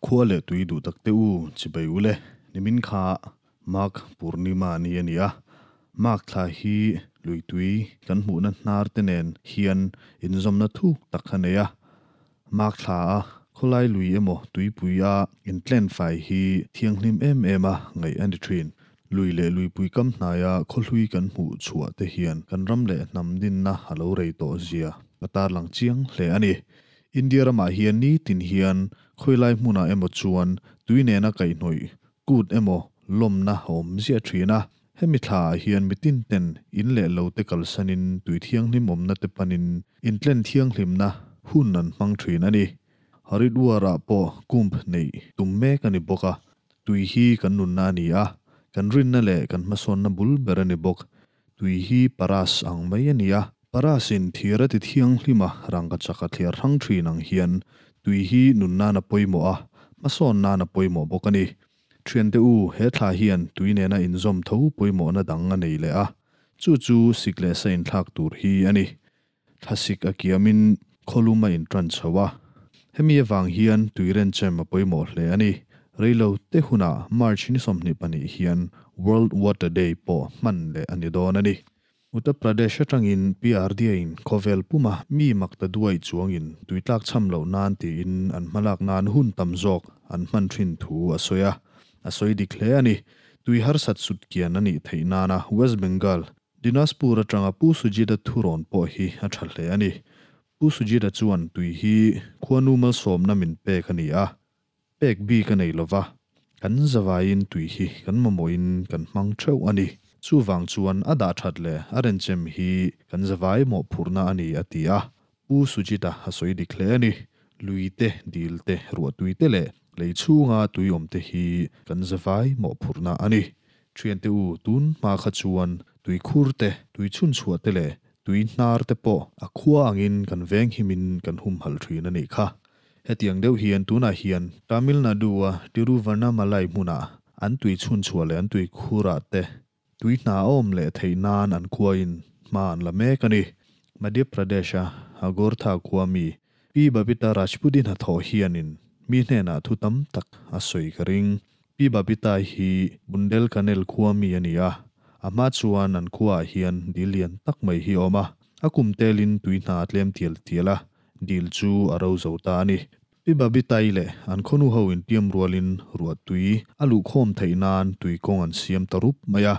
Khua leh tui duh tak te u chibai u le. Nimin kha Magh Purnima ni a ni a, Magh thla hi lui tui kan hmuhna hnar te nen hian inzawmna thuk tak a nei a. Magh thla a khawlai lui emaw tuipui a intlen fai hi thianghlim em em a ngaih a ni thin. Lui leh luipui kam hnaia khawhlui kan hmuh chhuah te hian kan ram leh hnam dinna a lo rei tawh zia a tarlang chiang hle a ni. India ramah hian nitin hian khawilai hmunah emaw chuan tui nena kaihhnawih kut emaw lawmna a awm ziah thin a. Hemi thlaah hian mitin ten in leh lo te kalsanin tui thianghlim awmna te panin intlen thianghlimna hun an hmang thin a ni. Haridwar-ah pawh Kumbh neih tum mek a ni bawk a. Tui hi kan nunna a ni a, kan rinna leh kan hmasawnna bul ber a ni bawk. Tui hi Paras ang mai a ni a, Parasin thir a ti thianghlim a, rangkachak a thliar hrang thin ang hian tui hi nun nan a pawimawh a, hmasawn nan a pawimawh bawk a ni. Thiante u, he thla hian tui nena inzawm tho pawimawhna dang a nei leh a, chu chu sik leh sa inthlak tur hi a ni. Thlasik a kiamin khawlum a intran chho a, hemi avang hian tui renchem a pawimawh hle a ni. Reilo te hunah March ni 22 hian World Water Day pawh hman leh a ni dawn a ni. Uttar Pradesh atangin PRDA in khawvel puma mi makta duai chuangin tui tlak cham loh nan tiin an hmalak nan hun tam zawk an hman thin thu a sawi a, a sawi dik hle a ni. Tui harsat sut kian a nih theih nana West Bengal Dinajpur atanga Pu Sujit-a thurawn pawh hi a tha hle a ni. Pu Sujit-a chuan tui hi khuanu malsawmna min pek a ni a, pek bik a nei lova, kan zavaiin tui hi kan mamawhin kan hmang theuh a ni. Chuvang chuan a dah that leh a renchem hi kan zavai mawhphurhna a ni a ti a. Pu Sujit-a a sawi dik hle a ni. Lui te, dil te, ruahtui te leh lei chhunga tui awm te hi kan zavai mawhphurhna a ni. Thiante u, tun hma kha chuan tui khur te, tui chhun chhuah te leh tui hnar te pawh a khua angin kan veng himin kan humhalh thin a nih kha. Hetiang deuh hian tunah hian Tamil Nadu-a Tiruvannamalai hmunah an tui chhun chhuah leh an tui khurah te tui hna a awm leh theih nan an khuain hma an la mek a ni. Madhya Pradesh-a Agortha khua mi Pi Babita Rajput-i hnathawh hianin mi hnenah thu tam tak a sawi ka ring. Pi Babita hi Bundelkhanel khua mi a ni a, a hma chuan an khuaah hian dil lian tak mai hi a awm a, a kum telin tui hna a tlem tial tial a, dil chu a ro zo ta a ni. Pi Babitai leh an khawnu ho intiam rualin ruah tui a luhkhawm theih nan tui kawng an siam ta rup mai a,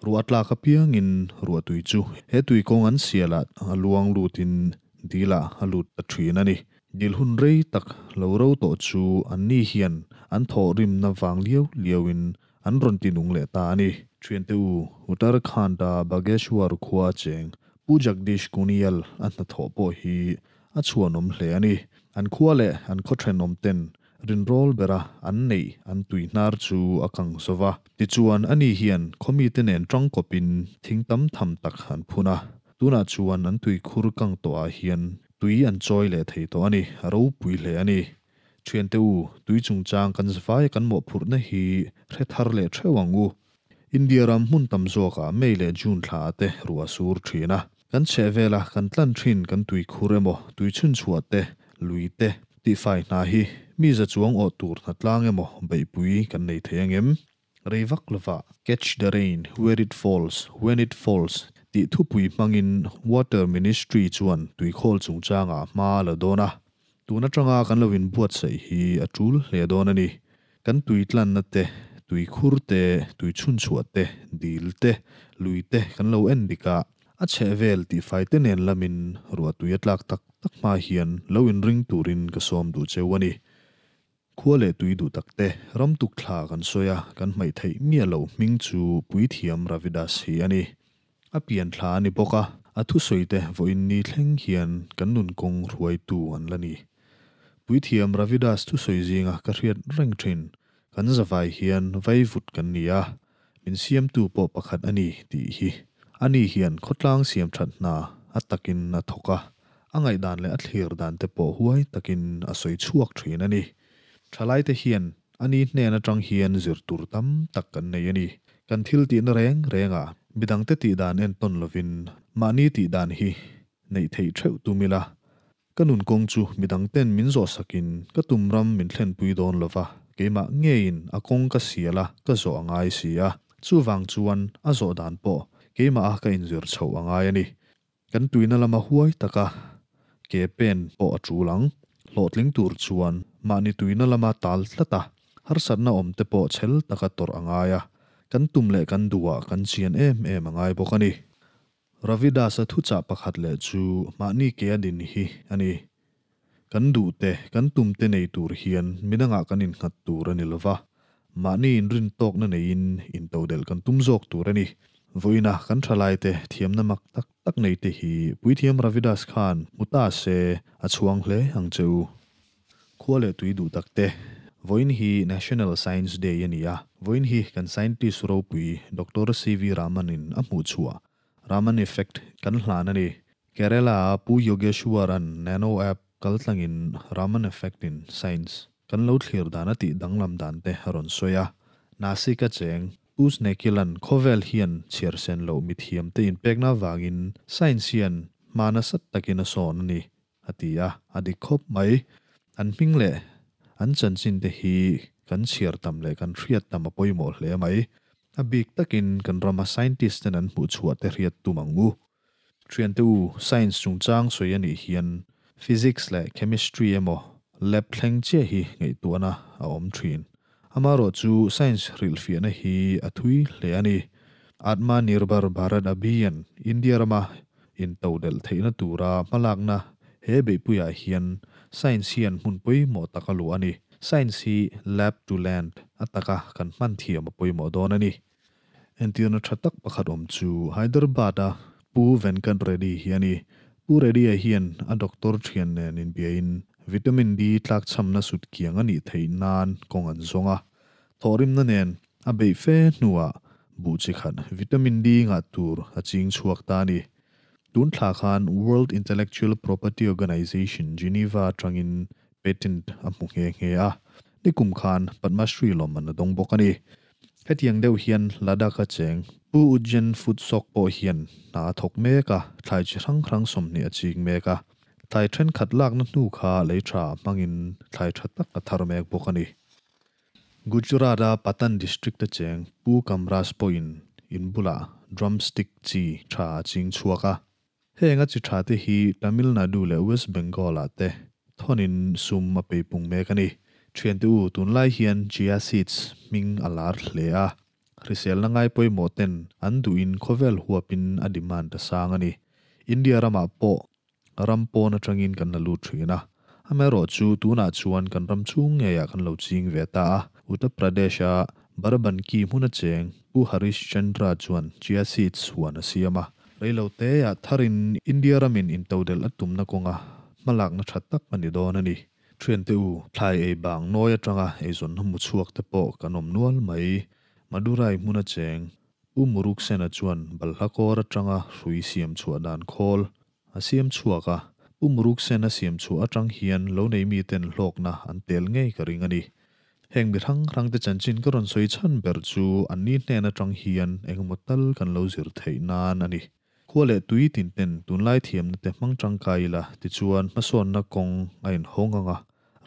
ruah a tlak apiangin ruah tui chu he tui kawng an sialah a luang lutin dilah a lut ta thin a ni. Dil hun rei tak lo ro tawh chu anni hian an thawhrimna vang liau liauin an rawn ti nung leh ta a ni. Thiante u, Uttarakhand-a Bageshwar khua a cheng Pu Jagdish Kuniyal a hnathawh pawh hi a chhuanawm hle a ni. An khua leh an khaw thenawm ten rinrawl bera an neih an tui hnar chu a kang zo va. Tichuan ani hian khawmite nen tangkawpin thing tam tham tak an phun a. Tunah chuan an tui khur kang tawhah hian Tui an chawi leh thei tawh a ni, a ropui hle a ni. Thiante u, tui chungchang kan zavaia kan mawhphurhna hi hre thar leh theuh ang u. India ram hmun tam zawkah May leh June thla ah te ruah a sur thin a. Kan chheh vela kan tlan thin kan tui khur emaw, tui chhunchhuah te, lui te, tihfai hna hi mi za chuang awh tur hnatlang emaw beihpui kan nei thei angem? Rei vak lova Catch the rain, where it falls, when it falls tih thupui hmangin Water Ministry chuan tuikhawl chungchangah hma a la dawn a. Tun atanga kan lo inbuatsaih hi a tul hle dawn a ni. Kan tui tlanna te, tui khur te, tui chhunchhuah te, dil te, lui te kan lo en dik a, a chhehvel tihfai te nen lamin ruahtui a tlak tak tak hma hian lo inring turin ka sawm duh cheu a ni. Khua leh tui duh tak te, ram tuk thla kan sawi a, kan hmaih theih miah lo hming chu Puithiam Ravidas hi a ni. A pian thla a ni bawk a, a thusawi te vawiin ni thleng hian kan nun kawng hruaitu an la ni. Puithiam Ravidas thusawi zinga ka hriat reng thin, kan zavai hian vaivut kan ni a, min siamtu pawh pakhat a ni tih hi. Ani hian khawtlang siam that hna a takin a thawk a, A ngaihdan leh a thlir dan te pawh huai takin a sawi chhuak thin a ni. Thalaite hian ani hnen atang hian zir tur tam tak kan nei a ni. Kan thil tihna reng rengah midangte tih dan entawn lovin mahni tih dan hi neih theih theuh tum ila. Ka nun kawng chu midang ten min zawh sakin ka tum ram min thlenpui dawn lova, keimah ngeiin a kawng ka sial a ka zawh a ngai si a. Chuvang chuan a zawh dan pawh keimah a ka inzir chhoh a ngai a ni. Kan tuina lama huai taka ke pen pawh a tul ang. Hlawhtling tur chuan mahni tuina lama tal tlat a, harsatna awm te pawh chhel taka tawrh a ngai a, kan tum leh kan duhah kan chian em em a ngai bawk a ni. Ravidas-a thuchah pakhat leh chu mahni ke a din hi a ni. Kan duh te, kan tum te nei tur hian midangah kan innghat tur a ni lo va, mahni inrin tawkna neiin intodelh kan tum zawk tur a ni. Vawiina kan thalaite thiamna mak tak tak nei te hi Puithiam Ravidas khan hmu ta se a chhuang hle ang che u. Khua leh tui duh tak te, vawiin hi National Science Day a ni a, vawiin hi kan scientist ropui Doctor CV Raman in a hmuhchhuah Raman Effect kan hlan a ni. Kerala-a Pu Yogeshwaran Nano App kaltlangin Raman Effect in Science kan lo thlir dan a tih danglam dan te a rawn sawi a. Nasik-a cheng Pu Snekilan khawvel hian chhiar sen loh mithiam te inpekna avangin Science hian hma nasa takin a sawn a ni, a ti a, a dik khawp mai. An hming leh an chanchin te hi kan chhiar tam leh kan hriat tam a pawimawh hle mai. A bik takin kan rama scientist ten an hmuh chhuah te hriat tum ang u. Thiante u, science chungchang sawi a nih hian physics leh chemistry emaw lab thleng chiah hi ngaihtuahna a awm thin. Amaherawh chu science hrilhfiahna hi a thui hle a ni. Atma Nirbhar Bharat Abhiyan, India rama intodelh theihna tura hmalakna he beihpuiah hian science hian hmun pawimawh tak a luah a ni. Science hi lab to land a taka kan hman thiam a pawimawh dawn a ni. Entirna tha tak pakhat awm chu Hyderabad-a Pu Venkat Reddy hi a ni. Pu Reddy-a hian a doctor thian nen inbiain Vitamin D tlakchhamna sut kiang a nih theih nan kawng an zawng a. Thawhrimna nen a beih fe hnuah buh chi khat Vitamin D ngah tur a ching chhuak ta a ni. Tun thla khan World Intellectual Property Organization Geneva atangin patent a hmu nghe nghe a. Nikum khan Padma Shri lawmman a dawng bawk a ni. Hetiang deuh hian Ladakh-a cheng Pu Ujjen Futsok pawh hian hna a thawk mek a, thlai chi hrang hrang 20 a ching mek a. Thlai thenkhat lakna hnu kha lei tha hmangin thlai tha tak a thar mek bawk a ni. Gujarat-a Patan District-a cheng Pu Kamraj pawhin in bulah drumstick chi tha a ching chhuak a. Heng a chi tha te hi Tamil Nadu leh West Bengal ah te thawnin sum a peipung mek a ni. Thiante u, tunlai hian chia seeds hming a lar hle a, hriselna ngai pawimawh ten an duhin khawvel huapin a demand a sang a ni. India ramah pawh ram pawn atangin kan la lut thin a, amaherawh chu tunah chuan kan ram chhung ngeiah kan lo ching ve ta a. Uttar Pradesh-a Barabanki hmuna cheng Pu Harish Chandra chuan chia seeds huan a siam a. Reilo teah tharin India ramin intodelh a tumna kawnga hmalakna tha tak a ni dawn a ni. Thiante u, thlai ei bang nawi atanga eizawnna hmu chhuak te pawh kan awm nual mai. Madurai hmuna cheng Pu Muruksena chuan balhla kawr atanga hrui siam chhuah dan khawl a siam chhuak a. Pu Muruksena siam chhuah atang hian lo nei miten hlawkna an tel ngei ka ring a ni. Heng mi hrang hrang te chanchin ka rawn sawi chhan ber chu anni hnen atang hian engemaw tal kan lo zir theih nan a ni. Khua leh tui tin ten tunlai thiamna te hmang tangkai ila tichuan hmasawnna kawng a inhawng ang a,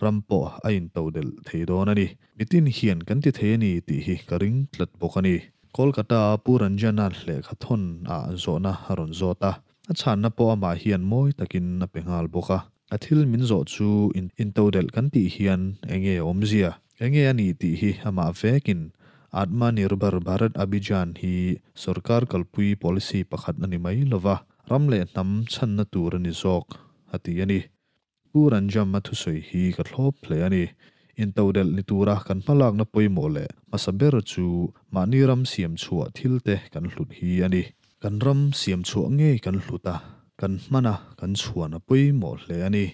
ram pawh a intodelh thei dawn a ni. Mitin hian kan ti thei a ni tih hi ka ring tlat bawk a ni. Kolkata-a Pu Ranjana lehkhathawn ah zawhna a rawn zawt a, a chhanna pawh amah hian mawi takin a pe nghal bawk a. A thil min zawh chu intodelh kan tih hian enge awmzia? Enge a nih tih hi amah vekin Atma Nirbhar Bharat Abhijan hi sorkar kalpui policy pakhat a ni mai lova, ram leh hnam chhanna tur a ni zawk, a ti a ni. Pu Ranjam a thusawi hi ka thlawp hle a ni. Intodelh ni tura kan hmalakna pawimawh leh hmasa ber chu mahni ram siam chhuah thil te kan hlut hi a ni. Kan ram siam chhuah ngei kan hlut a, kan hman a, kan chhuan a pawimawh hle a ni.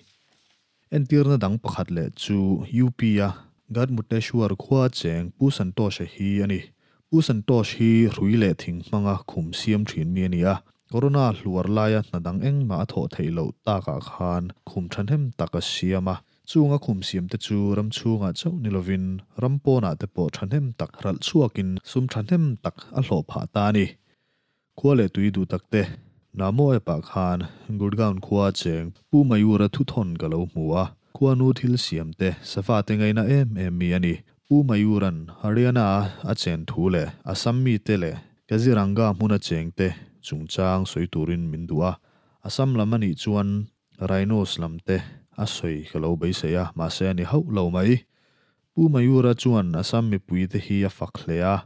Entirna dang pakhat leh chu UP a Gadmuteshwar khua cheng Pu Santosh-a hi a ni. Pu Santosh hi hrui leh thing hmanga khum siam thin mi a ni a, Corona hluar laia hna dang engmah a thawh theih loh takah khan khum thahnem tak a siam a. Chunga khum siam te chu ram chhungah chauh ni lovin ram pawnah te pawh thahnem tak ralh chhuakin sum thahnem tak a hlawh phah ta a ni. Khua leh tui duh tak te, Namo app-ah khan Gurgaon khua cheng Pu Mayura thuthawn ka lo hmu a, khuanu thil siam te, safa te ngaina em em mi a ni. Pu Mayuran Haryana a a chen thu leh Assam mite leh Kaziranga hmuna chengte chungchang sawi turin min duh a, Assam lam a nih chuan Rhinos lam te a sawi ka lo beisei a, mahse a ni hauh lo mai. Pu Mayura chuan Assam mipuite hi a fak hle a,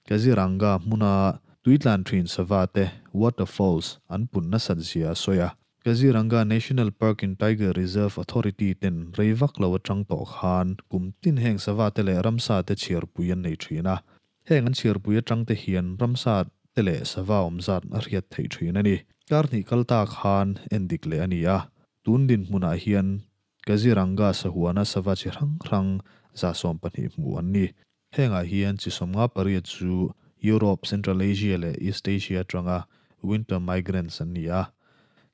Kaziranga hmuna tuitlan thin sava te, waterfalls, an pun nasat zia a sawi a. Kaziranga National Park in Tiger Reserve Authority ten rei vak lo atang tawh khan kum tin heng sava te leh ramsa te chhiarpui an nei thin a. Heng an chhiarpui atang te hian ramsa te leh sava awm zat a hriat theih thin a ni. Kar hnih kal ta khan endik leh a ni a. Tun dinhmunah hian Kaziranga sahuana sava chi hrang hrang 12% hmuh an ni. Hengah hian chi 58 chu Europe, Central Asia leh East Asia atanga winter migrants an ni a.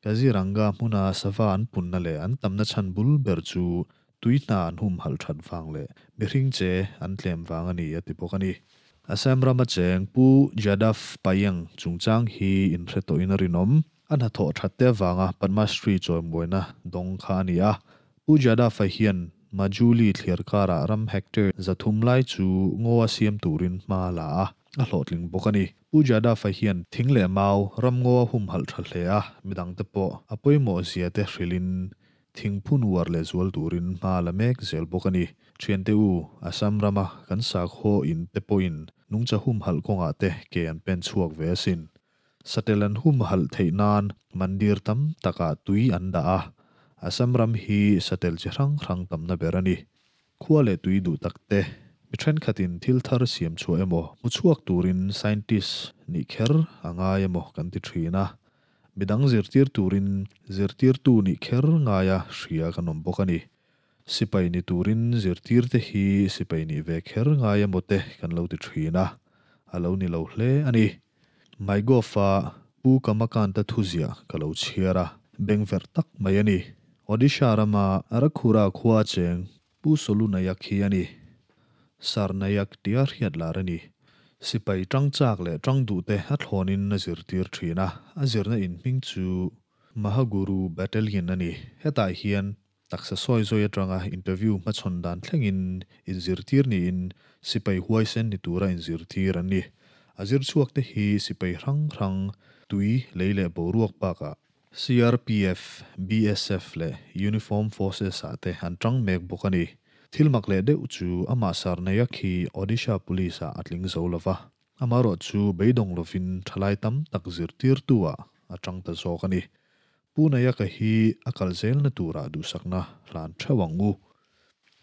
Kaziranga hmuna sava an punna leh an tamna chhan bul ber chu tui hna an humhalh that vang leh mihring che an tlem vang a ni a ti bawk a ni. Assam rama cheng Pu Jadav Payeng chungchang hi inhre tawhin a rinawm. A hnathawh that te avanga Padma Shri chawimawiina dawng kha a ni a. Pu Jadav-a hian Majuli thliar karah ram hectare 300 lai chu ngaw a siam turin hma a la a, a hlawhtling bawk a ni. Pu Jadav-a hian thing leh mau ram ngaw a humhalh tha hle a, midangte pawh a pawimawh zia te hrilhin thing phun uar leh zual turin hma a la mek zel bawk a ni. Thiante u, Assam rama kan sakhaw in te pawhin nungcha humhalh kawngah te ke an pen chhuak ve asin. Satel an humhalh theih nan mandir tam takah tui an dah a, Assam ram hi satel chi hrang hrang tamna ber a ni. Khua leh tui duh tak te, mi thenkhatin thil thar siam chhuah emaw hmu chhuak turin scientist nih kher a ngai emaw kan ti thin a, midang zirtir turin zirtirtu nih kher ngaia hria kan awm bawk a ni. Sipai ni turin zirtirte hi sipai nih ve kher ngai emaw te kan lo ti thin a, a lo ni lo hle a ni. MyGov-a Pu Kamakanta thuziah ka lo chhiar a, bengverh tak mai a ni. Odisha rama Arakhura khua cheng Pu Solu Nayak hi a ni. Sir Nayak tia hriat lar a ni. Sipai tang chak leh tang duhte a thlawnin a zirtir thin a, a zirna inhming chu Mahaguru Battalion a ni. Hetah hian Taksa sawi zawi atanga interview hmachhawn dan thlengin inzirtir niin sipai huaisen ni tura inzirtir an ni. A zir chhuak te hi sipai hrang hrang, tui, lei leh boruak bakah CRPF, BSF leh Uniform Forces ah te an tang mek bawk a ni. Thil mak leh deuh chu amah Sarnaia khi Odisha Police ah a tling zo lova, amaherawh chu beidawng lovin thalai tam tak zirtirtu ah a tang ta zawk a ni. Pu Nayaka hi a kal zelna turah duhsakna hlan theuh ang u.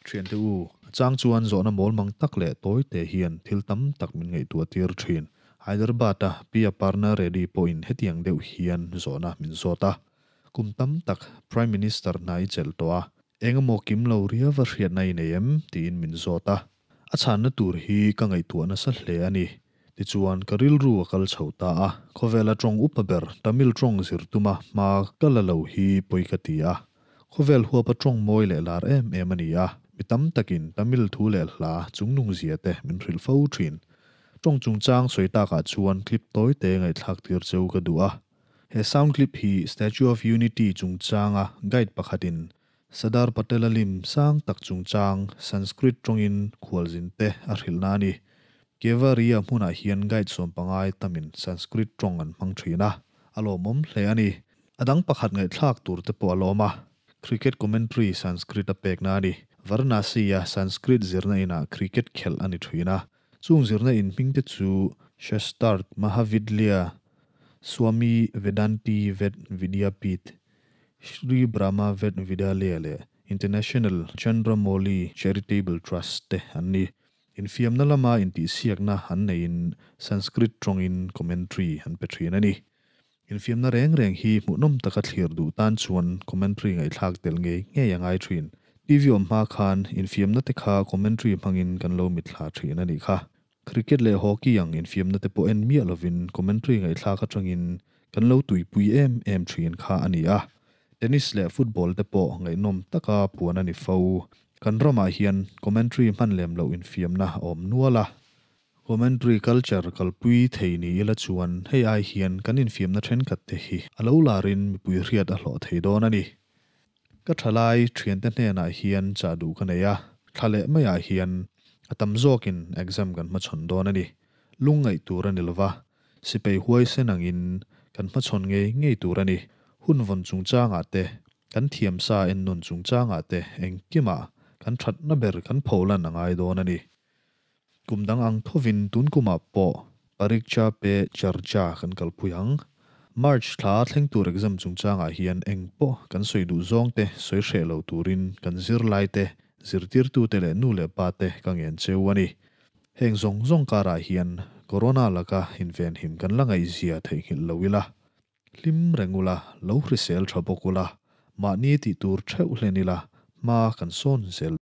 Thiante u, a chang chuan zawhna mawl mang tak leh tawi te hian thil tam tak min ngaihtuah tir thin. Hyderabad-a Pi Aparna Reddy pawhin hetiang deuh hian zawhna min zawt a. Kum tam tak Prime Minister hna i chelh tawh a, engemaw kim lo riava hriatna i nei em? tiin min zawt a. A chhanna tur hi ka ngaihtuah nasa hle a ni. Tichuan, ka rilru a kal chho ta a, khawvela tawng upa ber Tamil tawng zir tuma hma ka la lo hi pawi ka ti a. Khawvel huapa tawng mawi leh lar em em a ni a, mi tam takin Tamil thu leh hla chungnung zia te min hrilh fo thin. Tawng chungchang sawi takah chuan clip tawi te ngaihthlak tir cheu ka duh a. He sound clip hi Statue of Unity chungchanga guide pakhatin Sardar Patel-a lim sang tak chungchang Sanskrit tawngin khualzin te a hrilh na a ni. Kevaria hmunah hian guide 15 tamin Sanskrit tawng an hmang thin a, a lawmawm hle a ni. A dang pakhat ngaihthlak tur te pawh a lawm a, Cricket commentary Sanskrit a pekna a ni. Varanasi-a Sanskrit zirna inah cricket khelh a ni thin a, chung zirna in hming te chu Shastarth Mahavidlya Swami Vedanti Ved Vidyapith Shri Brahma Ved Vidyalaya leh International Chandramouli Charitable Trust te an ni. Infiamna lama intihsiakna an neiin Sanskrit tawngin commentary an pe thin a ni. Infiamna reng reng hi hmuhnawm taka thlir duh tan chuan commentary ngaihthlak tel ngei ngei a ngai thin. TV awm hma khan infiamna te kha commentary hmangin kan lo mitthla thin a nih kha. Cricket leh hockey ang infiamna te pawh en miah lovin commentary ngaihthlak atangin kan lo tuipui em em thin kha a ni a. Tennis leh football te pawh ngaihnawm taka puan a ni fo. Kan ramah hian commentary hman lem loh infiamna a awm nual a. Commentary culture kalpui thei ni ila chuan hei ai hian kan infiamna thenkhat te hi a lo larin mipui hriat a hlawh thei dawn a ni. Ka thalai thiante hnenah hian chah duh ka nei a, thla leh maiah hian a tam zawkin exam kan hmachhawn dawn a ni. Lungngaih tur a ni lova, sipai huaisen angin kan hmachhawn ngei ngei tur a ni. Hun vawn chungchangah te, kan thiamsa ennawn chungchangah te engkimah kan thatna ber kan pholan a ngai dawn a ni. Kum dang ang thovin tun kumah pawh Pariksha Pe Charcha kan kalpui ang. March thla thleng tur exam chungchangah hian eng pawh kan sawi duh zawng te sawi hreh lo turin kan zirlai te, zirtirtu te leh nu leh pa te ka ngen cheu a ni. Heng zawng zawng karah hian Corona laka invenhim kan la ngaihzia theihnghilh lo ila. Hlim reng ula, lo hrisel tha bawk ula, mahni tih tur theuh hlen ila, hma kan sawn zel.